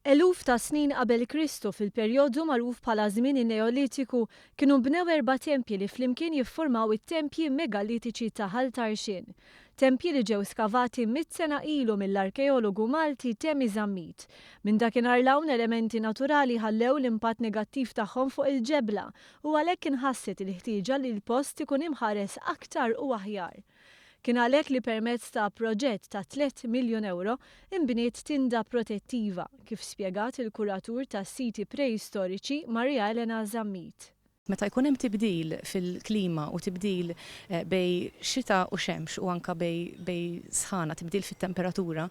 Eluf ta' snin qabel Kristu, fil-perjodu magħruf bħala żmien in-Neolitiku, kienu nbnew erba' tempji li flimkien jiffurmaw it-tempji megalitiċi ta' Ħal Tarxien. Tempji li ġew skavati mitt sena ilu mill-arkeologu Malti Temi Zammit. Minn dakinhar 'l hawn elementi naturali ħallew l-impatt negattiv tagħhom fuq il-ġebla u għalhekk inħasset il-ħtieġa li l-post ikun imħares aktar u aħjar. Kien għalhekk li permezz ta' proġett ta' tlett miljun ewro inbniet tinda protettiva, kif spjegat il-kuratur tas-siti preistoriċi Maria Elena Zammit. Meta jkun hemm tibdil fil-klima u tibdil bejn xita u xemx u anke bejn sħana, tibdil fit-temperatura,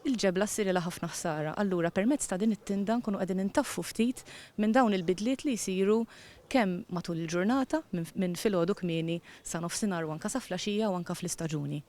il-ġebla ssirilha ħafna ħsara. Allura permezz ta' din it-tinda nkunu qegħdin intaffu ftit minn dawn il-bidliet li jsiru kemm matul il-ġurnata, minn filgħodu kmieni sa nofsinhar u anke sa flaxija u anke fl-istaġuni.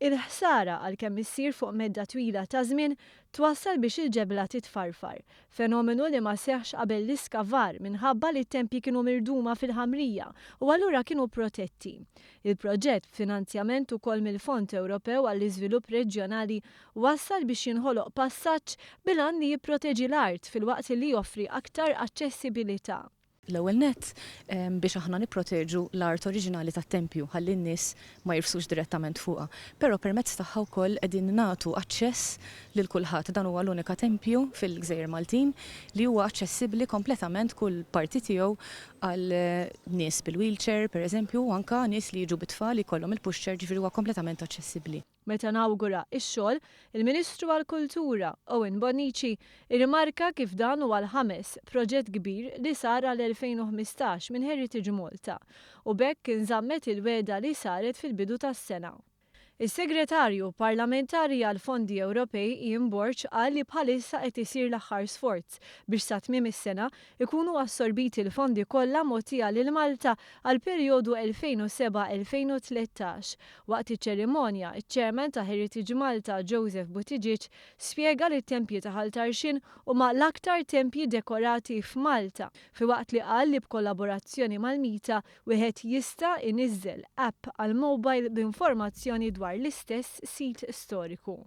Il-ħsara, għalkemm issir fuq medda twila ta' żmien, twassal biex il-ġebla titfarfar, fenomenu li ma seħħx qabel l-iskavar minħabba li t-tempji kienu mirduma fil-ħamrija u allura kienu protetti. Il-proġett, b'finanzjament ukoll mill-Fond Ewropew għall-Iżvilupp Reġjonali, wassal biex jinħoloq passaġġ bil-għan li jipproteġi l-art filwaqt li joffri aktar aċċessibilità. L-ewwel nett biex aħna nipproteġu l-art oriġinali tat-tempju ħalli n-nies ma jirfsux direttament fuqha. Però permezz tagħha wkoll qegħdin nagħtu aċċess lil kulħadd. Dan huwa l-unika tempju fil-Gżejjer Maltin li huwa aċċessibbli kompletament kull parti tiegħu għal nies bil-wheelchair pereżempju u anke nies li jiġu bit-tfal li jkollhom il-pushchair ġifieri huwa kompletament aċċessibbli. Meta nawgura x-xogħol, il-Ministru għall-Kultura, Owen Bonnici, irrimarka kif dan huwa l-ħames proġett kbir li sar għal-2015 minn Heritage Malta u b'hekk inżammet il-wegħda li saret fil-bidu tas-sena. Is-Segretarju Parlamentari għall-Fondi Ewropej Ian Borg qal li bħalissa qed isir l-aħħar sforz biex sa tmiem is-sena ikunu assorbiti l-fondi kollha mogħtija lil Malta għall-perjodu 2007-2013. Waqt iċ-ċerimonja, iċ-Chairman ta' Heritage Malta, Joseph Buttigieg, spjega li t-tempji ta' Ħal Tarxien huma l-aktar tempji dekorati f'Malta, filwaqt li qal li b'kollaborazzjoni mal-MITA wieħed jista' iniżżel app għall-mobile b'informazzjoni dwar l-istess sit storiku.